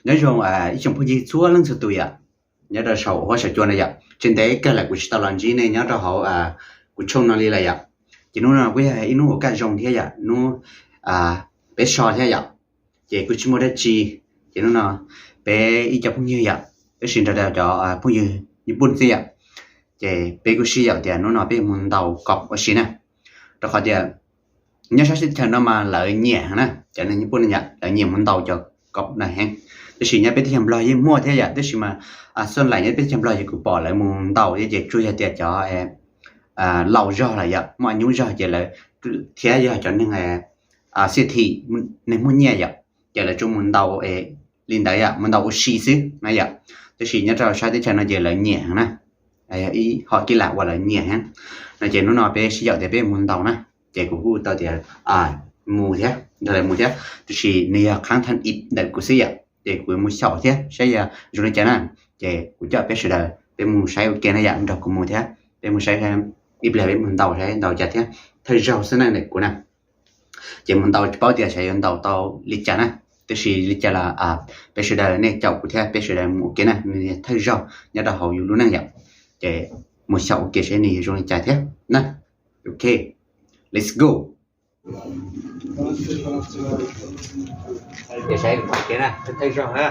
Nyob zoo ib tsoom phooj ywg txhua leej txhua tus yom, nyob rau saum huab saum cua no yom. Tsis ntev kawg lawm kuv tsis tau los ntsib nej nyob rau hauv kuv tshooj no li lawm yom. Ces hnub no kuj yog ib hnub ua kaj zoo thiab yom, hnub peb so thiab yom. Ces kuj tsis muaj dab tsi, ces hnub no peb ib co phooj ywg yom, tab sis nrog rau cov phooj ywg Nyij Pooj xwb yom, ces peb kuj sib yaum tias hnub no peb mus ntaus koom ua si na, rau qhov tias nyob sab teb chaws no mas lawv nyiam na, cov neeg Nyij Pooj no yom, lawv nyiam mus ntaus cov koom no heev. Tab sis nyob peb teb chaws Nplog yeej muaj thiab yom, tab sis mas xoj laim nyob peb teb chaws Nplog ces kuv pom lawv mus ntaus thiab ces tsuas yog tias cov laus zog lawm yom, muaj nyuj zog ces lawv thiab yog cov neeg xiab thim, neeg muaj nyiaj yom, ces lawv tsuas mus ntaus li ntawd yom, mus ntaus ua si xwb na yom. Tab sis nyob rau sab teb chaws no ces lawv nyiam heev na, ib hom kib lam uas lawv nyiam heev no ces hnub no peb sib yaum tias peb mus ntaus na, ces kuv kuj tau tias mus thiab, nrog lawv mus thiab, tab sis nws yog qhab thaj ib ntawm kuv xwb yom, ces kuv mus xyaum thiab saib yog zoo li cas na, ces kuv coj peb sawv daws peb mus saib ua ke na yom, nrog kuv mus thiab, peb mus saib ib pliag peb mus ntaus saib ntaus cas thiab, thawj zaug xwb na ntawm kuv na. Ces mus ntaus tsis paub tias xyov yuav ntaus tau li cas na, tab sis li cas los peb sawv daws nej caum kuv thiab peb sawv daws mus ua ke na, nws thawj zaug nyob rau hauv yus lub neej yom, ces mus xyaum ua ke saib nws yuav zoo li cas thiab na. Ok, let's go. Ces saib ua ke na, thawj zaug na.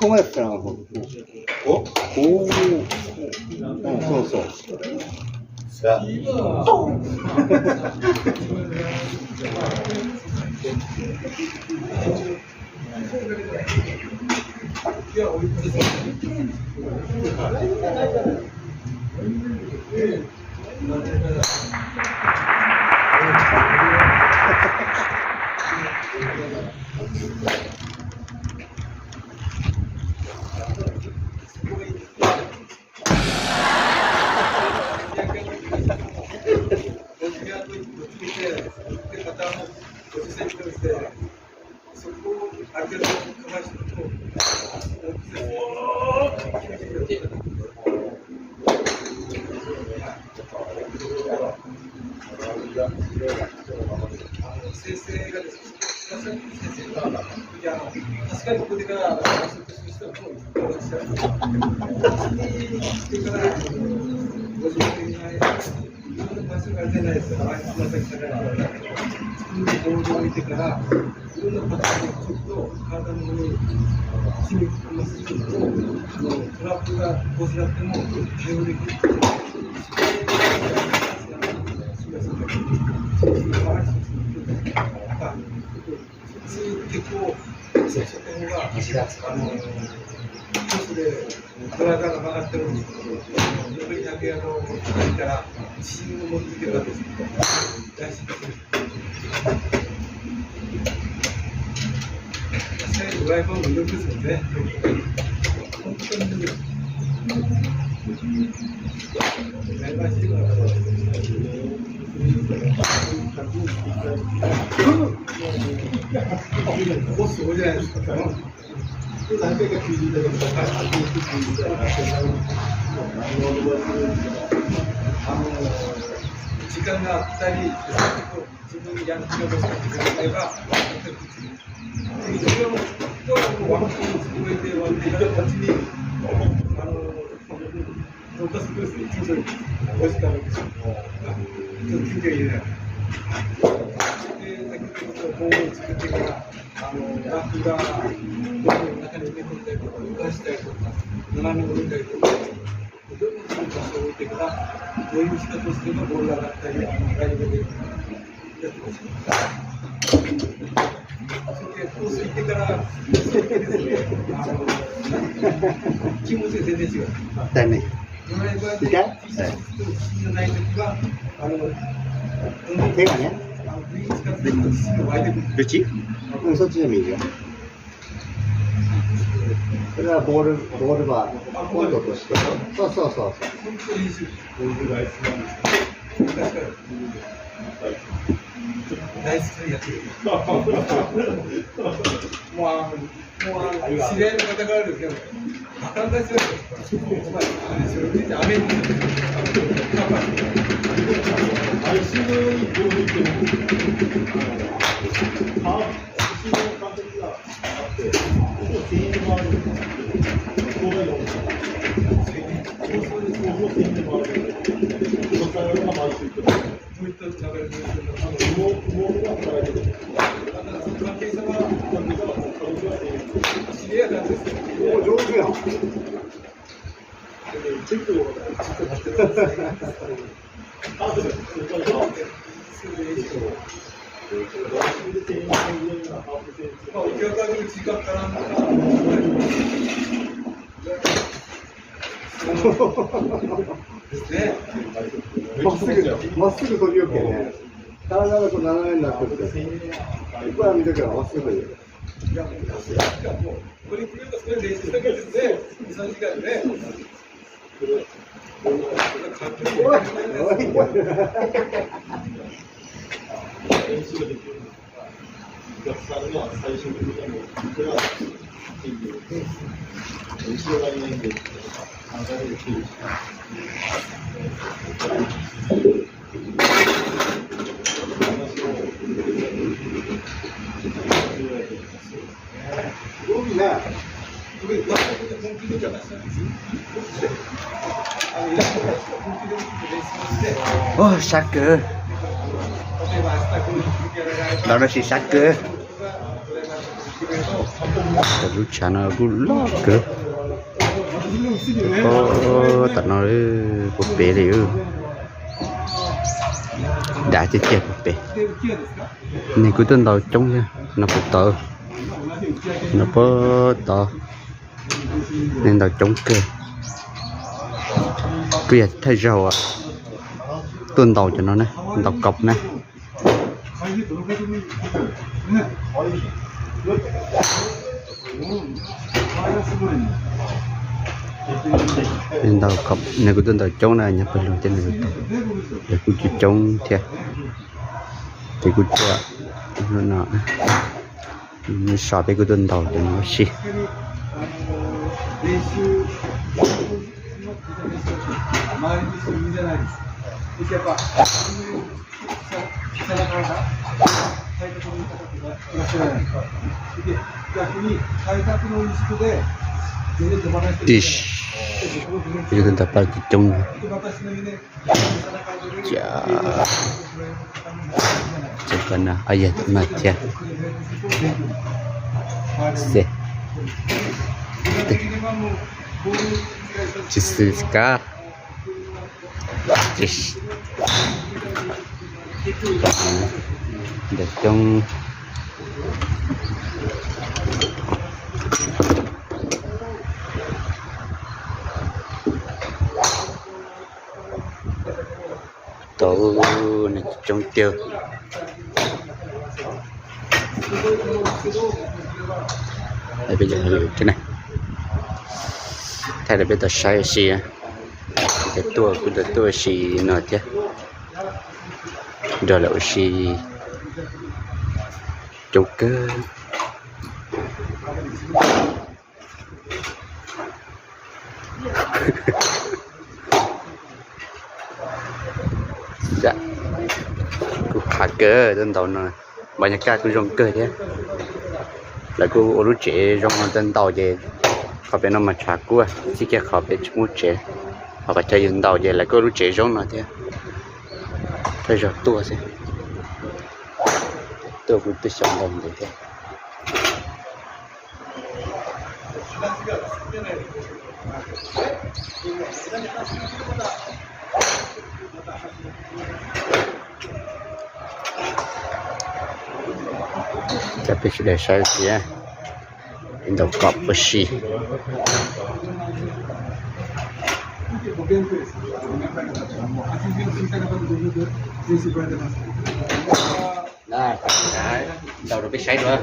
¿Cómo es trabajo? ¿Oh? Oh, oh, oh. Tais ne. Ika. Thế mà nhé. Vị trí. Không, số chia mình kìa. Cái là border, border và border của, so, so, so, so. Más fácil, más fácil con yo que. Cada nada con nada en la puerta. Y para mí te queda más fácil. Ua, sab kawg. Tau no tsis sab kawg. Cov lub tshav no kuj loj kawg. Tam no puag pem li. Dav tiag tiag puag pem. Nws kuj tuaj ntaus coob thiab no puag tod. No puag tod. Nws ntaus coob kawg. Kuj yog thawj zaug tuaj ntaus cov no na, ntaus kaum na. Nws ntaus kaum, nws kuj tuaj ntaus coob na, nyob pawg lug thiab nws, lawv kuj coob coob thiab. Ces kuj tuaj no, so peb kuj tuaj ntaus cov no ua si. Tis, yog tus ntawd pab coob coob. Ces koj no, yog no thiab. Xwb. Tsis xwm kab. Ntawm coob tau, coob tiag. Peb cov hauj lwm thiab na, thaij rau peb tau saib ua si. Kuv tuaj, kuv tau tuaj ua si no thiab, nrog lawv ua si coob kawg. Kuj qhav kawg, tuaj ntaus no, npaj nyaj kaj kuj zoo kawg thiab. Lawv kuj ua lub tsev zoo no tuaj ntaus ces qhov pem no mas tshav kub, txij kiag qhov pem tsis muaj tsev, ho qhov chaw yus ntaus ces lawv kuj ua lub tsev zoo no thiab. Thawj zaug tuaj xwb, tuaj kuj twb xyaum ntau ntev thiab. Coj peb sawv daws saib ua si, ntaus kom ua si. Ntaus rau peb saib dua.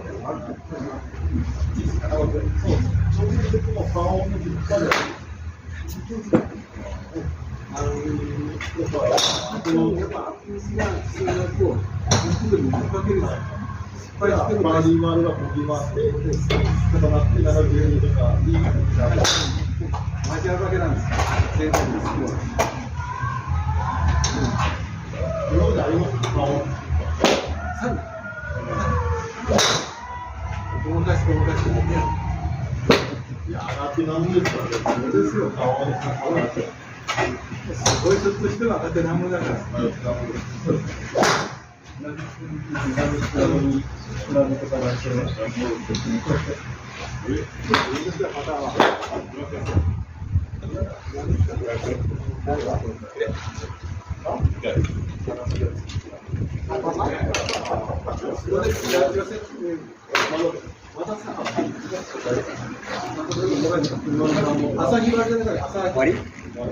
終わり？ま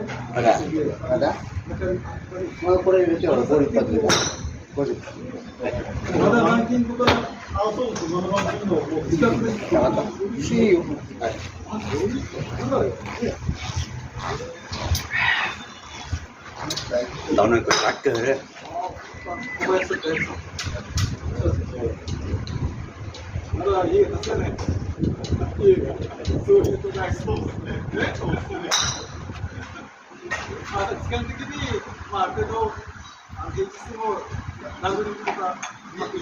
だ？まだ？まだこれ入れてはごじゅっパーセント。ごじゅっパーセント。まだランキングから、あ、そうです。まだランキングの、もう、時間です。See you. はい。老那个大哥。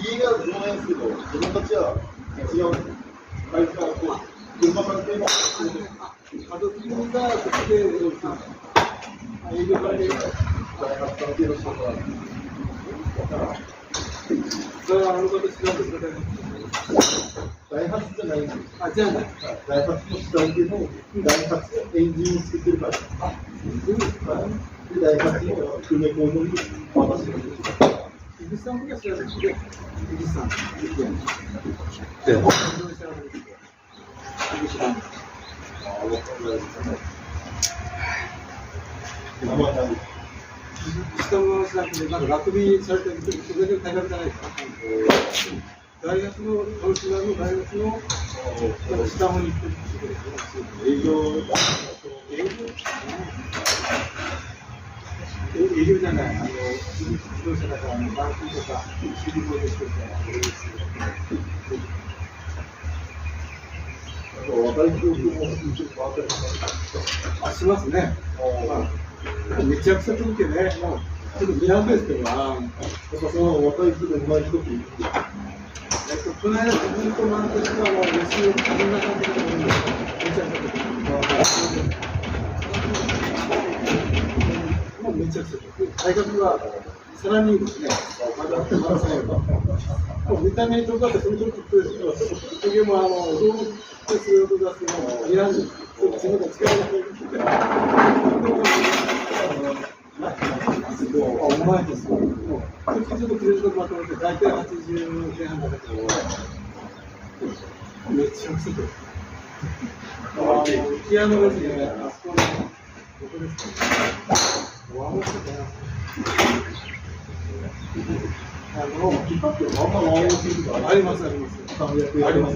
家が常連ですけど、自分たちは、一応、車借りて、車借りて、 ダイハツじゃないんです。あ、じゃあ、ダイハツの下請けの、ダイハツのエンジンを作ってる会社。はい。で、ダイハツの船工場に私がいる。井口さんの時は知らなくて、井口さん。 なんかラグビーされてる時、それで大学じゃないですか。大学の、東芝の大学の、なんか下の方に行ってるんですよ。営業、営業、え、営業じゃない、あの、自動車だから、あの、板金とか、修理工場とか、あ、しますね。まあ、めちゃくちゃ遠いけどね。まあ、ちょっと見直すですけど、あー、やっぱその若い人で上手い人っているんだ。えっと、この間、自分とマンテスが、あの、予習、こんな感じだと思うんですよ。めちゃくちゃ遠い。まあ、めちゃくちゃ遠い。大学は、 さらにですね、まだ、まだ最後。もう見た目に尖って、その時って、ちょっと、時計も、あの、動物ってする音がするのを選んで、ちょっと自分が使えなくなる。あ、うまいです。もう、ちょっとクレジットまとめて、大体はちじゅう前半だったと思う。めっちゃくちゃと。あの、ピアノですね、あそこの、 あります、あります。あります。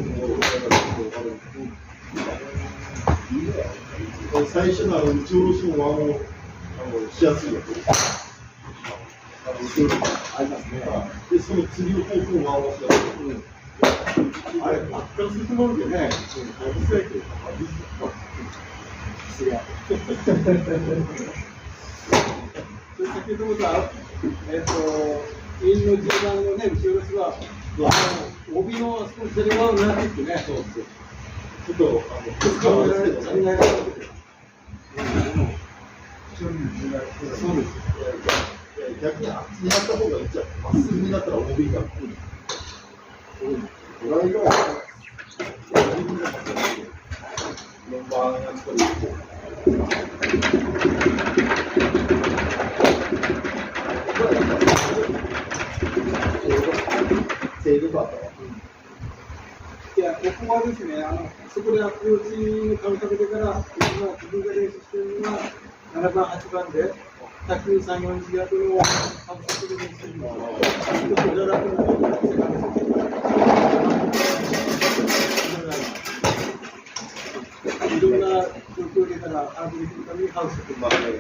最初のあの打ち下ろしの和音、あの、しやすいやつ。あの、打ち下ろし。ありますね。で、その次の方向の和音をしやすい。 あれ、爆発すると思うけどね。うん、外せないけど、外せない。違う。それ先ほどもさ、えっと、陰の十番のね、後ろですが、あの、帯のあそこに左側を狙っていってね。そうそう。ちょっと、あの、考えられるけどね。考えられるけど。 そうです。逆にあっちにやった方がいいんじゃん。まっすぐになったら オービー が。ドライバーは、4番やっぱり、セーブバーとか。 いや、僕も Kuv twb tsis ne, xwb kuv de kuv tsis ne, thaum thaum kuv de kaj da, kuv tsis ne, kuv twb kaj de tsis tsis ne, na na pa hais tsis pa ntev, tag kis xav nyob ntsia kuv no, thaum xwb kuv de tsis ne, kuv twb da da kuv no, tsis kaj de tsis ne. Kuv twb na, kuv twb de kaj da, a kuv twb kaj li hauv xwb kuv ma le.